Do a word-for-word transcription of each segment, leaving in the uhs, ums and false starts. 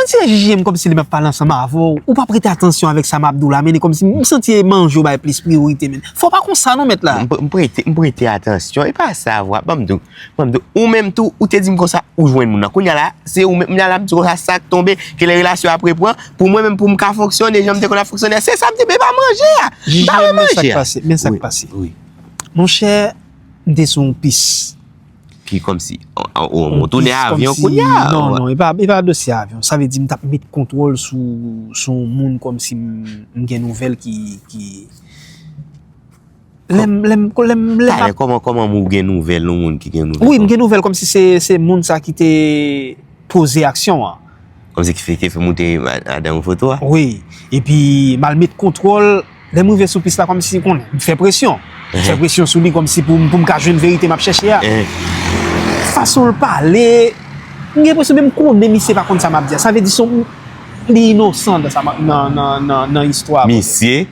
Si se J J M kòmsi li m ap pale ansanm avè w, ou pa prete atansyon avèk sa m ap di w la, men li kòmsi m santi e manje w bay plis priyorite, men. Fò pa konsa non, mèt la. M pre- m prete, m prete atansyon, e pa sa, vwa. Ban m di w, ban m di w, ou menm tou, ou te di m konsa, ou jwenn moun nan. Kounye a la, se ou menm, kounye a la, m di w konsa, sa k tonbe, ke lè relasyon ap repran, pou mwen menm, pou m ka fonksyone, jan m te konn ap fonksyone, se sa m te, men pa manje a. M pa wè manje a. J J M, men sa k pase, men sa k pase. Monchè, m te sou yon pis. Ki kòmsi, o, o, o, m tounen avyon kounye a. Non, non, e pa, e pa dosye avyon. Sa vle di m t ap met kontwòl sou, sou yon moun kòmsi m, m gen nouvèl ki, ki, lè m, lè m, lè m, lè m Talè, kòman, kòman ou gen nouvèl yon moun ki gen nouvèl? Wi, m gen nouvèl kòmsi se, se moun sa ki te poze aksyon an. Kòmsi ki fè, ki fè moute ma- madanm ou foto a? Wi. Epi, m al met kontwòl. Lè m rive sou pis la, kòmsi, konnen, m fè presyon. M fè presyon sou li kòmsi pou, m- pou m ka jwenn verite m ap chèche a. Fason l pale, m gen enpresyon menm konnen misye pa konn sa m ap di a. Sa vle di se yon, li inosan nan sa, nan, nan, nan, nan istwa a. Misye?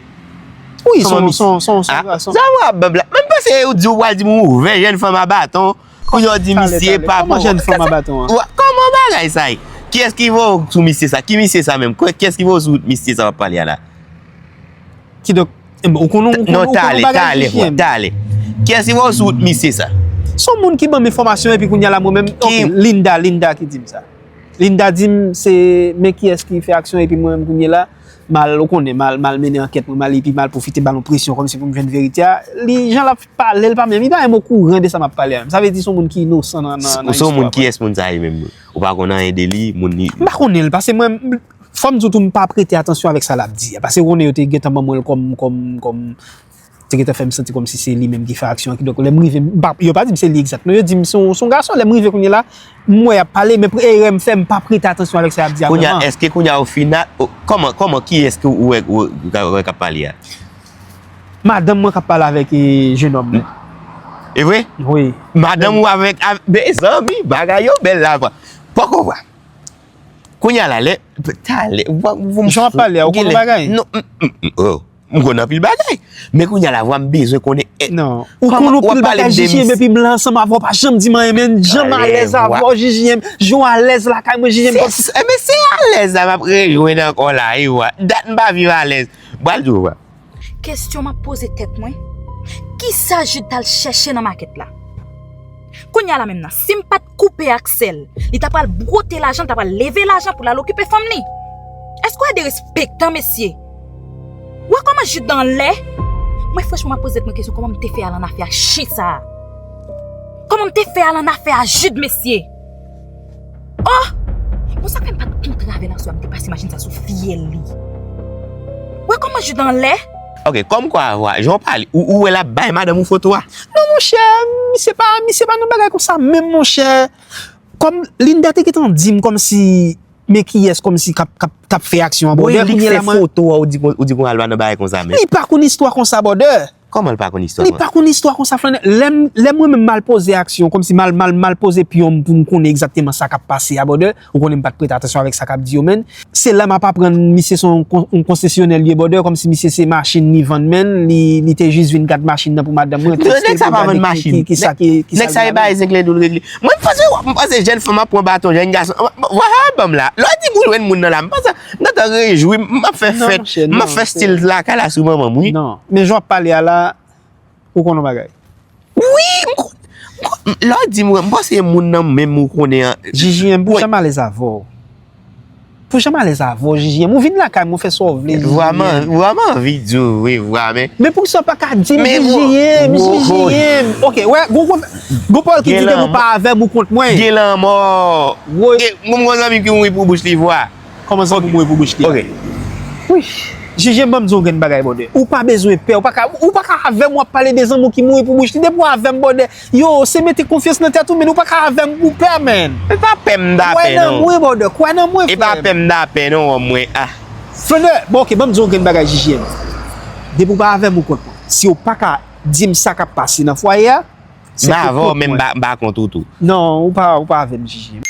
Wi, se yon, se yon, se yon, se yon gason. Sa w ap bab la? Mwen panse ou di w pral di m ou ouvè jèn fanm a baton. Kounye a w di misye pa bon. Kòman jèn fanm a baton an? Kòman bagay sa ye? Kiyès ki voye w sou misye sa? Ki misye sa menm? Kiyès ki voye w sou misye sa w ap pale a la? Kidonk, enben, ou konnen, ou konnen, ou konnen bagay J J M. Talè, talè. Kiyès ki voye w sou wout misye sa? Se yon moun ki ban m enfòmasyon epi kounye a la mwen menm, ok, Linda, Linda ki di m sa. Linda di m se, men kiyès ki fè aksyon epi mwen menm kounye a la, m al, ou konnen, m al, m al mennen ankèt mwen, m al epi m al pwofite ba l yon presyon kòmsi pou m jwenn verite a. Li, jan l ap pale, l pa menm, li pa menm okouran de sa m ap pale a menm. Sa vle di se yon moun ki inosan nan, nan, nan istwa. Ou se yon moun, kiyès moun sa ye menm? Ou pa konn anyen de li, moun li. M pa konnen l, paske mwen, fò m di w tou, m pa prete atansyon avèk sa l ap di a. Paske ou konnen yo te gentan ban mwen l kòm, kòm, kòm, te gentan fè m santi kòmsi se li menm ki fè aksyon an. Kidonk, lè m rive, m pa, yo pa di m se li egzak. Non, yo di m se yon, se yon gason. Lè m rive kounye a la, m wè y ap pale, men erè m fè, m pa prete atansyon avèk sa y ap di a vrèman. Kounye a, èske kounye a ou fin a, o, kòman, kòman, kiyès ke ou wè, ou wè k ap pale a? Madanm mwen k ap pale avèk, e, jenòm nan. E vre? Wi. Madanm ou avèk, avèk, mezanmi, bagay yo bèl la, vwa. Poko vwa. Kounye a la, lè, talè, w ap, w ap. Jan w ap pale a, ou konn yon bagay? Non, m, m, m, oh, m konn anpil bagay. Men kounye a la, vwa, m bezwen konnen, eh, non. Ou konn anpil bagay, J J M, epi m la ansanm avè w, pa janm di m anyen, men janm alèz avè w, J J M, jan w alèz lakay mwen, J J M, kòm si. Enben, se alèz la, m ap rejwenn ankò la, wi, vwa. Dat m pa viv alèz. M pral di w, vwa. Kesyon m ap poze tèt mwen, kisa Jude t al chèche nan makèt la? Kounye a la menm nan, si m pa t koupe ak sè l, li ta pral bwote lajan, li ta pral leve lajan pou l al okipe fanm li. Èske w wè derespektan, mesye? W wè kòman Jude anlè? Mwen, franchman, m ap poze tèt mwen kesyon, kòman m te fè al an afè ak chen sa a? Kòman m te fè al an afè a Jude, mesye? Oh! Bon, sa k fè m pa t kontre avè l aswè a, m te pase machin sa sou fyèl li. W wè kòman Jude anlè? Ok, kòmkwa, vwa, jan w pale, ou, ou wè l ap bay madanm ou foto a? Non, monchè, misye pa, misye pa nan bagay konsa menm, monchè. Kòm Linda te gentan di m kòmsi, men kiyès kòmsi k ap, k ap, k ap fè aksyon an bòdè, kounye a la mwen. Wi, li k fè foto a, ou di kon, ou di konn al pa nan bagay konsa menm. Li pa konn istwa konsa bòdè. Kòman l pa konn istwa konsa? Li pa konn istwa konsa, flannè. Lè m, lè mwen menm m al poze aksyon, kòmsi m al, m al, m al poze pyon m pou m konnen egzakteman sa k ap pase a bòdè, ou konnen m pa t prete atansyon avèk sa k ap di yo, men. Se la m ap aprann misye se yon kon-, yon konsesyonè l ye bòdè, kòmsi misye se machin li vann, men li, li te jis vin gad machin nan pou madanm mwen. Nèg sa pa vann machin. Ki, ki, ki sa, ki, ki sa. Nèg sa e bay zen kle doul regle. Mwen, m panse, m panse jèn fanm ap pran baton, jèn gason. Vwa, sa ban m la. Lè w di m ou jwenn moun nan la, m panse, m gentan rejwi, m ap fè fèt, m ap fè stil lakay la sou manman m, wi. Non, men jan w ap pale a la, ou konn yon bagay. Wi, m konn, m konn, lè w di m, m panse moun nan menm ou konnen an. J J M, pou janm alèz avè w. Pou janm alèz avè w, J J M. Ou vin lakay mwen, ou fè sa w vle, J J M. Vwa, m anvi di w, wi, vwa, men. Men poukisa w pa ka di m, J J M, J J M? Ok, wè, gon, gon, gon pawòl ki di depi w pa avè m, ou kont mwen. Gen lanmò. Gen, m gon zanmi ki mouri pou bouch li, vwa. Kòman zanmi w mouri pou bouch li a? Ok. Wi. J J M, ban m di w yon grenn bagay, bòdè. Ou pa bezwen pè, ou pa ka, ou pa ka avè m w ap pale de zanmi w ki mouri pou bouch li. Depi w avè m, bòdè, yo, se mete konfyans nan tèt ou, men ou pa ka avè m pou pè, man. E pa pè m ta pè, non. Kwè nan mwen, bòdè, kwè nan mwen, frè m. E pa pè m ta pè, non, mwen, ah. Flannè, bon, ok, ban m di w yon grenn bagay, J J M. Depi w pa avè m, ou kont mwen. Si w pa ka di m sa k ap pase nan fwaye a, se pou kont mwen. M avè w, men m pa, m pa kont ou tou. Non, ou pa, ou pa avè m, J J M.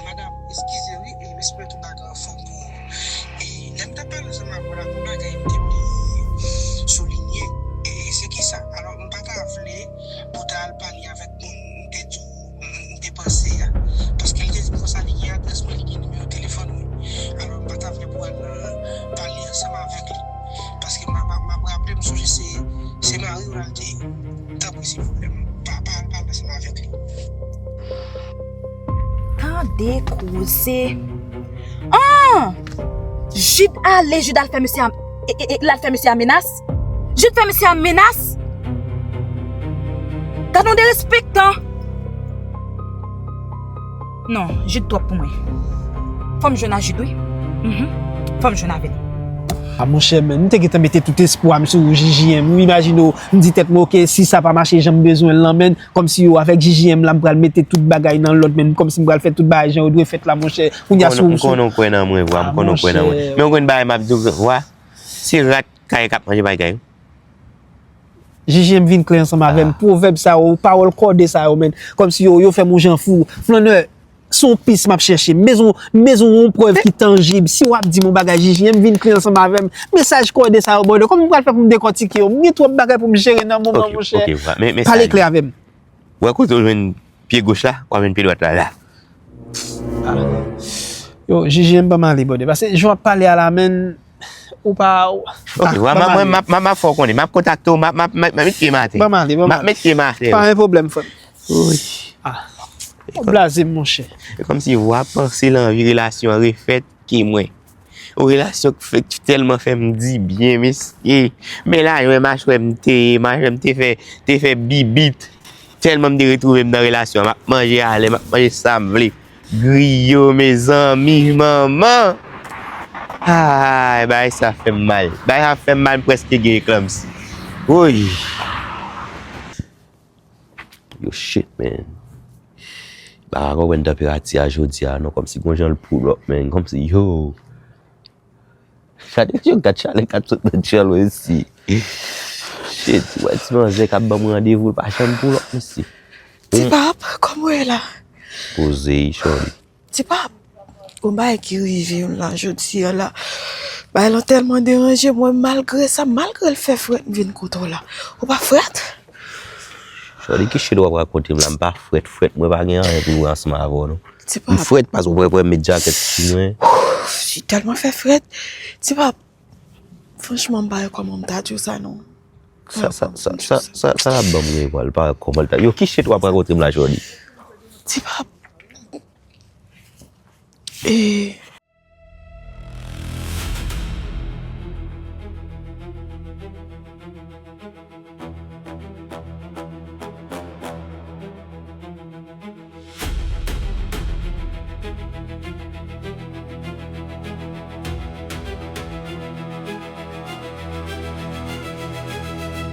Madanm, eskize wi, e respè tou nan gran fanm ou. E lè m t ap pale ansanm avè w la, gon bagay m te Mari w la te, tanpri silvouplè, pa, pa al pale ansanm avèk li. Tande koze. An! Jid ale, Jid al fè mesye a, e, e, e, l al fè mesye a menas. Jid fè mesye a menas. Gad yon derespektan. Non, Jid twòp pou mwen. Fò m jwenn a Jid, wi. Mhm. Fò m jwenn avè l. A monchè, men, m te gentan mete tout espwa m sou J J M. Ou imajine w, m di tèt mwen, oke, si sa pa mache jan m bezwen l lan, men, kòmsi yo, avèk J J M la, m pral mete tout bagay nan lòd, men, kòmsi m pral fè tout bagay jan yo dwe fèt la, monchè. Kounye a sou, m konnen w kwè nan mwen, vwa, m konnen w kwè nan mwen. Men w konn bagay m ap di w, vwa, se rat kay k ap manje pay kay. J J M vin klè ansanm avè m. Pwovèb sa yo, pawòl kòde sa yo, men. Kòmsi yo, yo fè m yon jan fou. Flannè, se yon pis m ap chèche. M bezwen, m bezwen yon prèv ki tanjib. Si w ap di m yon bagay, J J M vin klè ansanm avè m. Mesaj kòde sa yo, brother. Kòman m pral fè pou m dekòtike yo? M gen twòp bagay pou m jere nan moman, monchè. Pale klè avè m. Ou wè kote w jwenn pye goch la, w ap jwenn pye dwat la, la. Yo, J J M ban m ale, brother. Paske jan w ap pale a la, men, ou pa, ou, ok, ah, vwa, ban m ale. M ap, m ap, m ap fè w konnen. M ap kontakte w, m ap, m ap, m ap, m ap met pye m atè. Ban m ale, ban m ale. M ap met pye m atè. Pa gen pwoblèm, frè m. Wi. Ah. Ou blaze m, monchè. E kòmsi vwa panse l anvi relasyon an refèt ke mwen. Yon relasyon k fè, k tèlman fè m di byen, mesye. Men la, mwen machwè m te ye, machwè m te fè, te fè bibit. Tèlman m te retwouve m nan relasyon an, m ap manje alè, m ap manje sa m vle. Griyo, mezanmi, manman. Ay, bagay sa fè m mal. Bagay sa fè m mal, m prèske gen eklanmsi. Woy. Yo, shit, man. M pa ka konprann tanperati a jodi a, non, kòmsi gon jan l pull up, man. Kòmsi, yo. Gade, yo, gad chalè k ap sot nan tchèl mwen isi. Shit, ou wè ti manzè k ap ban m randevou, l pa janm pull up, mesye. Ti pap, kòman w ye la? Poze, shorty. Ti pap, gon bagay ki rive m la jodi a la. Bagay lan tèlman deranje mwen, malgre sa, malgre l fè frèt, m vin kote w la. Ou pa frèt? Shorty, ki shit w ap rakonte m la? M pa frèt, frèt, mwen pa gen anyen pou m wè ansanm avè w, non. M frèt paske w wè, wè m met djakèt sou mwen. Li tèlman fè frèt. Ti pap, franchman, m pa wè kòman m ta di w sa, non. Sa, sa, sa, sa, sa, sa l ap ban m revwa, l pa wè kòman l ta. Yo, ki shit w ap rakonte m la, Shorty? Ti pap. E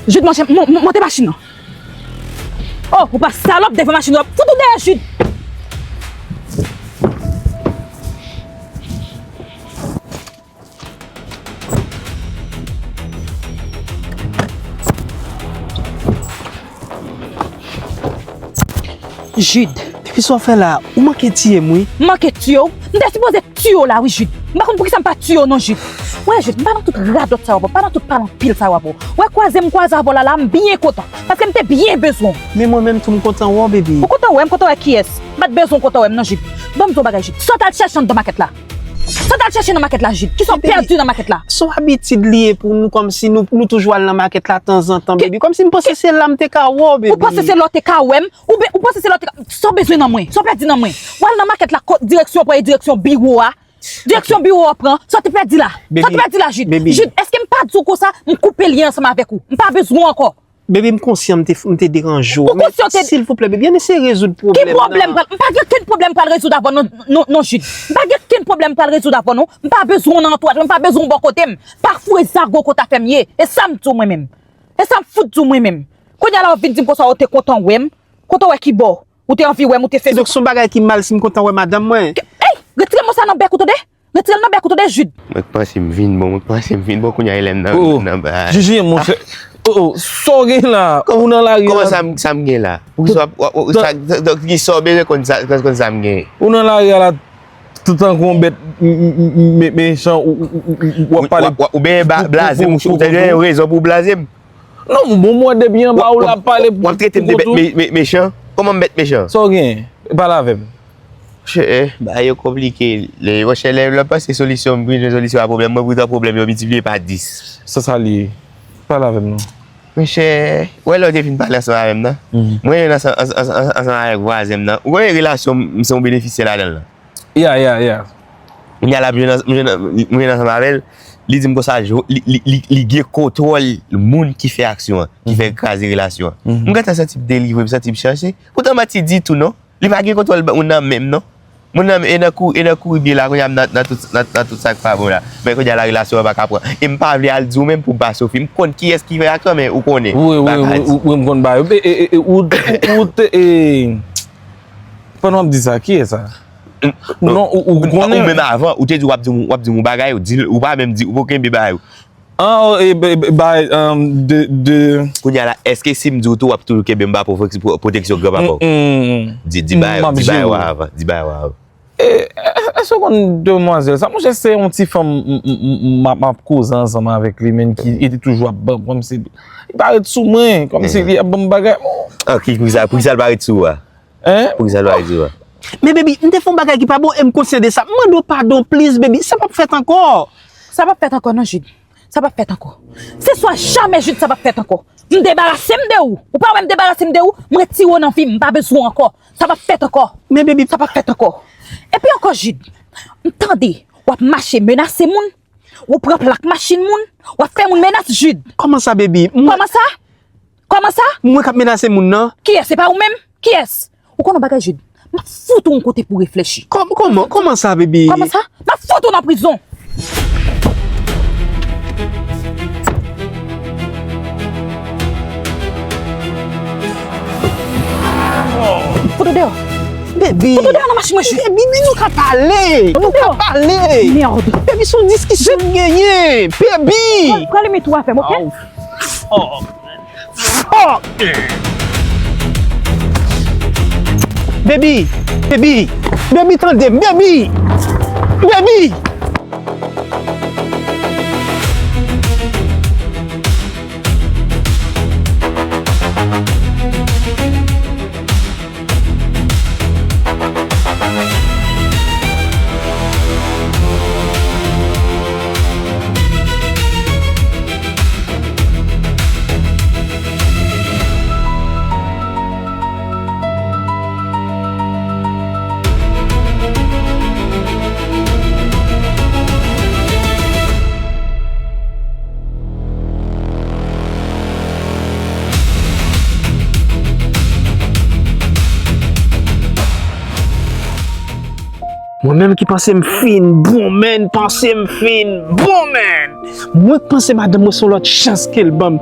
Jude, monchè, mon-, mon-, monte machin nan. Oh, ou pa salòp devan machin nan. Fout ou dèyè, Jude. Jude. Depi sa w fè la, ou manke tiye m, wi. M manke tiye w? M te sipoze tiye w la, wi, Jude. M pa konn poukisa m pa tiye w, non, Jude. Wè, Jude, m pa nan tout radòt sa w ap wè, m pa nan tout pale anpil sa w ap wè. Wè, kwaze m kwaze avè w la, la, m byen kontan. Paske m te byen bezwen w. Men mwen menm tou, m kontan wè w, baby. Ou kontan wè m? Kontan wè kiyès? M pa t bezwen w kontan wè m, non, Jude. Ban m di w yon bagay, Jude. Sa w t al chèche anndan makèt la? Sa w t al chèche nan makèt la, Jude? Kisa w pèdi nan makèt la? Se yon abitid li ye pou nou, kòmsi nou, nou toujou al nan makèt la tanzantan, baby. Kòmsi m panse se la m te ka wè w, baby. Ou panse se la w te ka wè m? Ou be-, ou panse se la w te ka, sa w bezwen nan mwen? Sa w pèdi nan mwen? W al nan makèt la, kot direksyon w pran, e direksyon biwo a? Direksyon biwo w ap pran? Sa w te pèdi la? Sa w te pèdi la, Jude? Jude, èske m pa di w konsa, m koupe lyen ansanm avèk ou? M pa bezwen w ankò. Baby, m konsyan m te, m te deranje w. Ou konsyan w te... Men, silvouplè, baby, ann eseye rezoud pwoblèm nan. Ki pwoblèm pral, m pa gen kenn pwoblèm pral rezoud avè w, non, non, non, Jude. M pa gen kenn pwoblèm pral rezoud avè w, non. M pa bezwen w nan antouwaj mwen, m pa bezwen w bò kote m. Pa foure zago kot afè m ye. E sa m di w mwen menm. E sa m fout di w mwen menm. Kounye a la w ap vin di m konsa w te kontan wè m. Kontan wè kibò? Ou te anvi wè m, ou te fè... Kidonk, se yon bagay ki mal si m kontan wè madanm mwen? Ey, retire mo sa nan bèk ou, tande? Retire l nan bèk ou, tande, Jude. Mwen k panse m vin bon, mwen k panse m vin bon, kounye a e lè m nan, nan ba. J J M, monchè. Oh, oh, sa w gen la? Ou nan lari a la? Kòman sa m, sa m gen la? Poukisa w ap, w ap, w ap, sa, sa, sa, ki sa w bezwen konn sa, konn sa m gen? Ou nan lari a la, tankou yon bèt m-, m-, m-, m-, mechan, ou, ou, ou, ou, w ap pale. W ap, w ap, ou benyen ba-, blaze m, ou, ou te gen rezon pou w blaze m. Non, bon, mwen depi anba ou la ap pale pou kont ou. W ap trete m de bèt me-, me-, mechan? Kòman m bèt mechan? Sa w gen? Pale avè m. Monchè, eh, bagay yo konplike. Lè, monchè, lè, lè m panse solisyon, m vin jwenn solisyon a pwoblèm mwen, poutan pwoblèm yo miltipliye pa dis. Sa sa l ye? Pale avè m non. Monchè, ou wè lè w te fin pale ansanm avè m nan? Mwen jwenn ansanm, ansanm, ansanm, ansanm avèk vwazen m nan. Ou konnen relasyon m, m se yon benefisyè ladan l lan. Yeah, yeah, yeah. Kounye a l ap jwenn ans-, m jwenn, m jwenn ansanm avè l, li di m konsa, li, li, li, li gen kontwòl moun ki fè aksyon an, ki fè kraze relasyon an. M gentan santi m delivre, m santi m chanje. Poutan manti ditou non. Li pa gen kontwòl moun nan menm non. Moun nan, e nan kou, e nan kouri byen la, kounye a m nan, nan tout, nan, nan tout sa k pa bon la. Men kounye a la relasyon an pa ka pran. E m pa vle al di w menm pou m pa soufri. M konn kiyès ki fè aksyon, men ou konnen. Wi, wi, wi, wi, m konn bagay. E, e, e, e, ou, ou, ou te, e, pandan w ap di sa, kiyès sa? Non, ou, ou konnen. Ou menm avan, ou te di w ap di m, w ap di m yon bagay, ou di l, ou pa menm di, ou poko kenbe bagay ou. An, e, e, e, bay, um, de, de. Kounye a la, èske si m di w tou, w ap toujou kenbe m ba pwoteksyon granpapa w? Di, di bay, di bay wa avan, di bay wa avan. E, e, èske w konn demwazèl sa? Monchè, se yon ti fanm m, m, m, m, m ap, m ap koze ansanm avèk li, men ki, li te toujou ap ban m, kòmsi, li pa ret sou mwen, kòmsi li ap ban m bagay. An, ki, poukisa, poukisa l pa ret sou ou a? Hein? Poukisa l pa ret sou ou a? Men, baby, m te fè yon bagay ki pa bon e m konsyan de sa. M mande w padon, please, baby. Sa p ap fèt ankò. Sa p ap fèt ankò, non, Jude. Sa p ap fèt ankò. Se swa jamè, Jude, sa p ap fèt ankò. M debarase m de ou. Ou pa wè m debarase m de ou? M retire w nan vi m. M pa bezwen w ankò. Sa p ap fèt ankò. Men, baby. Sa p ap fèt ankò. Epi ankò, Jude, m tande w ap mache menase moun. Ou pran plak machin moun. W ap fè moun menas, Jude. Kòman sa, baby? Mwen... Kòman sa? Kòman sa? Mwen k ap menase moun nan? Kiyès? Se pa ou menm? Kiyès? Ou konn yon bagay, Jude? M ap fout ou yon kote pou reflechi. Kòm-, kòman, kòman sa, baby? Kòman sa? M ap fout ou nan prizon. Fout ou deyò. Baby. Fout ou deyò nan machin mwen, Jude. Baby, men nou ka pale. Nou ka pale. Merde. Baby, se yon diskisyon n genyen. Baby. Pral, pral met ou avè m, ok? Fuck! Baby! Baby! Baby, tande m! Baby! Baby! Mwen menm ki panse m fin bon, man, panse m fin bon, man. Mwen k panse madanm mwen se yon lòt chans ke l ban m.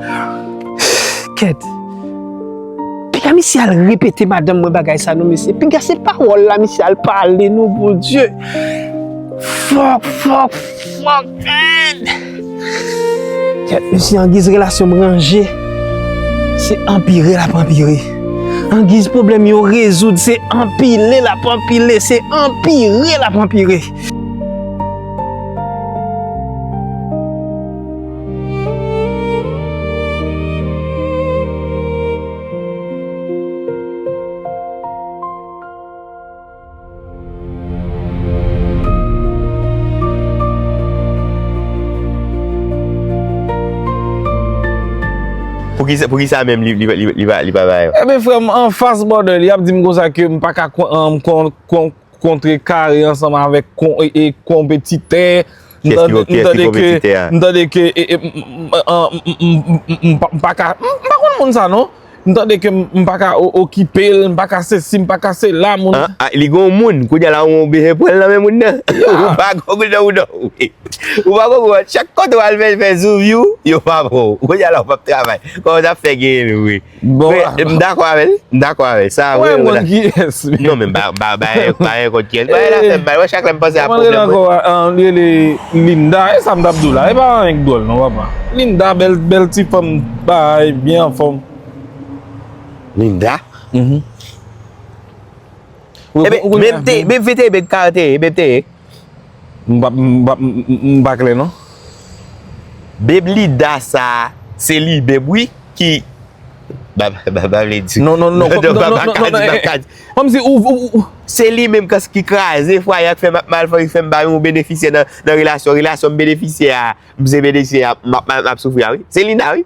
Kèt. Piga misye al repete madanm mwen bagay sa non, mesye. Piga se pawòl la misye al pale non, Bondye. Fuck, fuck, fuck, man. Kèt, mesye, angiz relasyon m ranje, se anpire l ap anpire. Angiz pwoblèm yo rezoud, se anpile l ap anpile, se anpire l ap anpire. Poukisa, poukisa menm li, li, li, li pa, li pa bay yo? Ebyen, frè m, anfas, brother, li ap di m konsa ke m pa ka kon, um, kon, kon, kontrekare ansanm avèk kon-, e, e, konpetitè. M tande, m tande ke, m tande ke, e, e, m, m, m, an, m, m, m, m, m pa, m pa ka, m, m pa konn moun sa non. M tande ke m, m pa ka o-, okipe l, m pa ka sesi, m pa ka sela, moun. An, a, li gon moun, kounye a la ou oblije pran l nan men moun nan. Ou pa gon moun nan ou non. Ou pa gon moun, chak kote w al fè, fè zoom you, yo pa pran w. Kounye a la ou p ap travay. Kòman w t ap fè genyen l vre? Bon, m dakò avè l. M dakò avè l. Sa vre, m konn kiyès. Non, men m pa, m pa, m pa, m pa gen kont kiyès. Bagay la fè m mal. Mwen, chak lè m panse a pwoblèm mwen. Kòman l rele ankò a? An, li rele Linda. E sa m t ap di w la. E pa anyen k dwòl non, papa. Linda, bèl, bèl ti fanm, bay, byen anfòm. Linda? Mhm. Wi, men m te, men m te, men m te, men m te. M pa, m pa, m, m, m pa klè non. Beb Lida sa, se li beb wi ki, ba, ba, ba, ba vle di. Non, non, non, non, non, non, non, non, non, eh, kòmsi ou, ou, ou, ou. Se li menm ki kraze fwaye a, ki fè m ap mal, ki fè m pa yon benefisyè nan, nan relasyon, relasyon m benefisyè a, m se benefisyè a, m ap, m ap, m ap soufri a wi. Se Lida wi.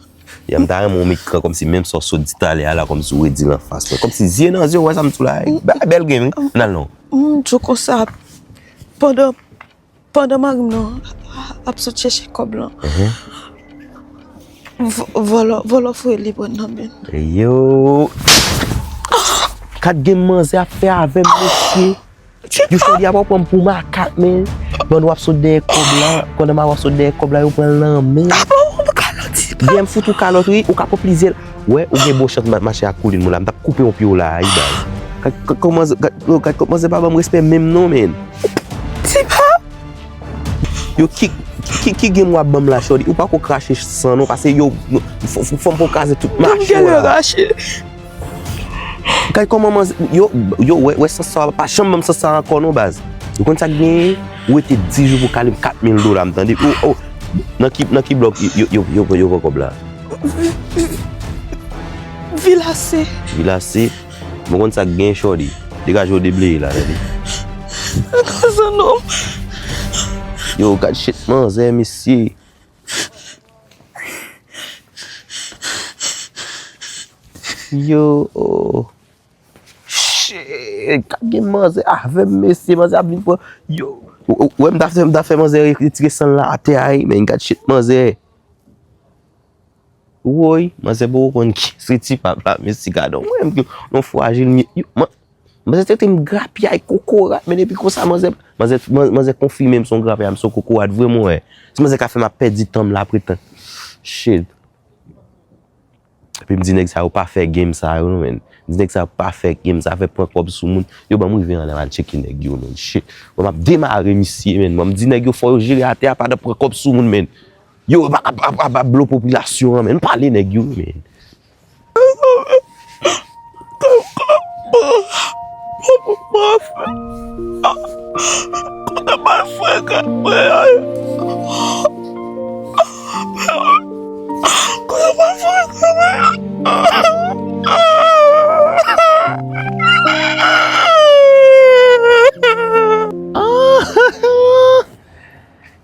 Ya m ta renmen yon ekran kòmsi menm sa w sot di talè a la, kòmsi w redi l anfas mwen. Kòmsi zye nan zye, w wè sa m di w la, bèl game, wi. N al non. M di w konsa, pandan pandan mari m nan ap sot chèche kòb lan, vòlò vòlò foure li pran nan men l. Yo. Gad game manzè ap fè avè m, mesye. Yo chòdi ap pran m pou makak, men. Pandan w ap sot dèyè kòb la, pandan m ap sot dèyè kòb la, yo pran l nan men. Byen, m fout ou kalòt, wi, ou ka pran plizyè. Wè, ou gen bon chans mache ak koulin mwen la, m t ap koupe yon pye w la, wi, baz. Gad kòman, gad kòman manzè pa ban m respè menm non, men. Tipa. Yo, ki, ki, ki game w ap ban m la, chòdi? Ou pa ko krache san non, paske yo, fò m ko kraze tout mache w la. Gad kòman manzè, yo, yo, wè, wè sans sa, pa janm ban m sans sa ankò non, baz. Ou konn sa k genyen? Ou rete dis jou pou kale m kat mil dola, m tande. Ou, ou, nan ki, nan ki blòk yo, yo, yo, yo pran kòb la? Vilase. Vilase. Mwen konn sa k gen, chòdi. Degaje w debleye la, tande. Kazanòm. Yo, gad shit manzè, mesye. Yo, oh. Shit, gad gen manzè avè m, mesye, manzè ap vin pran. Yo, ou wè m ta fè, m ta fè manzè retire san l la atè a, wi, men gad shit manzè. Woy, manzè poko konn kiyès ki ti pap la, mesye, gad on, mwen menm ki yon frajil, men, yo, man, manzè trete m grapyay, kokorat, men depi konsa, manzè, manzè, man- manzè konfime m se yon grapyay, m se yon kokorat vre, mwen wè. Se manzè ka fè m ap pèdi tan m la, pretan. Shit. Epi m di nèg sa yo pa fè game sa yo, non, men. M di nèg sa yo pa fè game sa, fè pran kòb sou moun. Yo, ban m rive anndan, m al tcheke nèg yo, men. Shit. Bon, m ap demare misye, men. Bon, m di nèg yo fò yo jere atè a pandan pran kòb sou moun, men. Yo, ap, ap, ap, ap, ap blo popilasyon an, men. Pale nèg yo, men.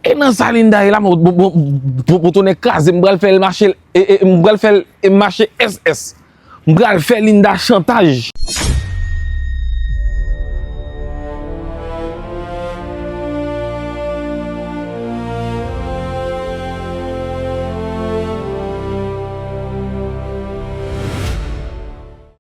E nan sa Linda ye la, mwen, mwen, mwen, mwen, mwen tounen kraze, m pral fè l mache, e, e, m pral fè l, e, mache S S. M pral fè Linda chantaj.